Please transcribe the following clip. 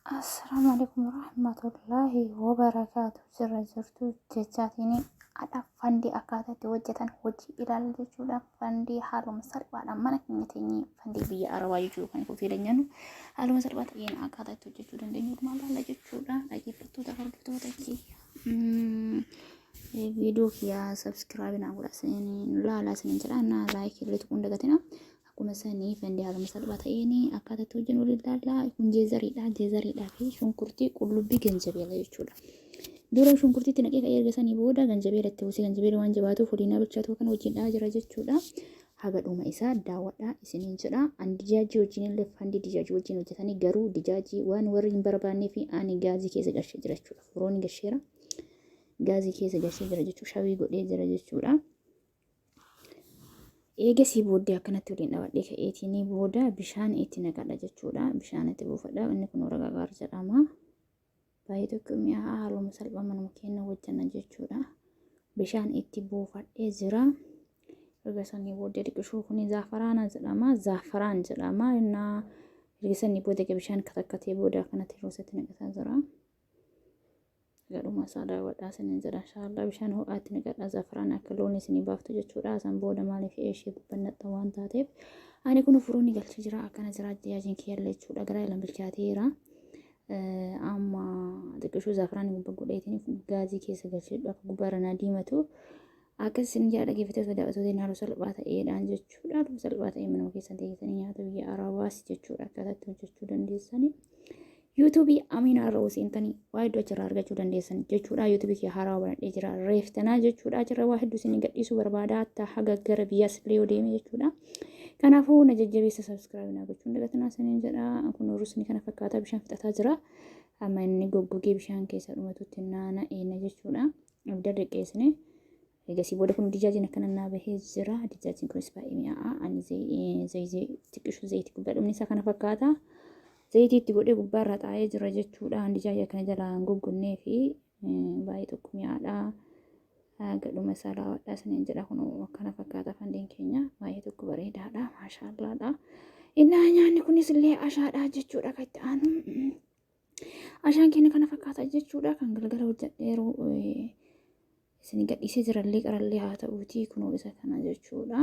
Assalaamu alaikum warahmatullaahi wabarakaatu. Jirra jirtu jechaatiin adha fandii akkaataa itti hojjetan hojii ilaalla jechuudha. Fandii haaluma salphaadhaan mana keenya teenyee fandii biyya arabaa jechuu kan hoteela nyaannu haaluma salphaa ta'een akkaataa itti hojjechuu dandeenyu walumaan ilaalla jechuudha. Dhaggeeffattoota hordoftoota kiyya. Viidiyoo kiyya sabskiraabii naa godhaa isiniin laalaa isiniin jedha. Naa laayikii illee tuquun dagatina. Akkuma sanii fandii haaluma salphaa ta'een akkaataa itti hojjennu waliin ilaalla. Kun jeezariidha. Jeezariidhaa fi shunkurtii qullubbii ganjabeela jechuudha. Dura shunkurtiitti naqee ka'ee erga sanii booda ganjabeela itti buusee ganjabeela waan jabaatuuf waliin bilchaatu kan wajjin dhahaa jira jechuudha. Haga dhuma isaa daawwadhaa isiniin jedha. Ani dijaajii wajjin illee fandii dijaajii wajjin hojjetanii garuu dijaajii waan warri hin barbaannee fi ani gaazii keessa galchee jira jechuudha. Furoon gasheera. Gaazii keessa galchee jira jechuudha. Shawii godhee jira jechuudha. Eegasii booddee akkanatti waliin dhawadhee ka'eetiin booda bishaan itti naqadha jechuudha. Bishaan itti buufadha. Inni kun waraqaa jedhama. Baay'ee tokko mi'aa haaluma salphaa manuma keenya hojjanna jechuudha. Bishaan itti buufadhee jira. Erga sanii booddee dhiqishuu kun zaafaraana jedhama. Zaafaraan jedhama. Innaa erga sanii booda bishaan katakkatee booda akkanatti roosatti naqataa jira. Gadhuma isaa daawwadhaa isiniin jedha inshaallah bishaan ho'aatti naqadha zafaraan akka loon isinii baaftu jechuudha san booda maaliif ishee gubban naqxa waan taateef ani kun furuun galchee jira akkana jira jaajiin kiyyalla jechuudha gara ilan bilchaateera amma xiqqishuu zafaraan gubba godheetiin gaazii keessa galchee akka gubbaarra naa diimatu akkas isin jaa dhaggeeffattoota daawwattoota haaluu salphaa ta'eedhaan jechuudha haaluu salphaa ta'ee manuma keessan teessanii nyaata biyya arabaas jechuudha akkaataa itti hojjechuu dandeessanii. Yuutuubii Amiinaa irra seentanii waa hedduu achirraa argachuu dandeessan jechuudha. Yuutuubii kiyya haarawaa banadhee jira. Reeftanaa jechuudha. Achirra waa hedduu isin gadhiisuu barbaada. Hatta haga gara biyyaas illee yoo deeme jechuudha. Kanaafuu na jajjabeessa sabskiraabii naa gochuun dagatinaa isiniin jedha. Kun rusni kana fakkaata bishaan fixataa jira. Amma inni goggogee bishaan keessa dhumatutti naana eenna jechuudha. Abidda dhiqqeessine. Egasii booda kun dijaajiin akkana naa bahee jira. Dijaajiin kunis baay'ee mi'aa'a. Ani zayizee xiqqishu zayitii gubbaa dhumni isaa kana fakkaata. Zayitii itti godhee gubbaa irra xaa'ee jira jechuudha. Dijaajii akkana jalaa hin goggognee fi baay'ee tokko mi'aadha. Gadhuma isaa laawadhaa isiniin jedha kun akkana fakkaata fandeen keenya baay'ee tokko bareedaadha. Maashaallaadha. Innaa nyaanni kunis illee ashaadha jechuudha kan itti aanu. Ashaan keenya kana fakkaata jechuudha kan galgala hojjedheeru isin gadhiisee jirallee qarallee haa ta'uutii kunoo isa kana jechuudha.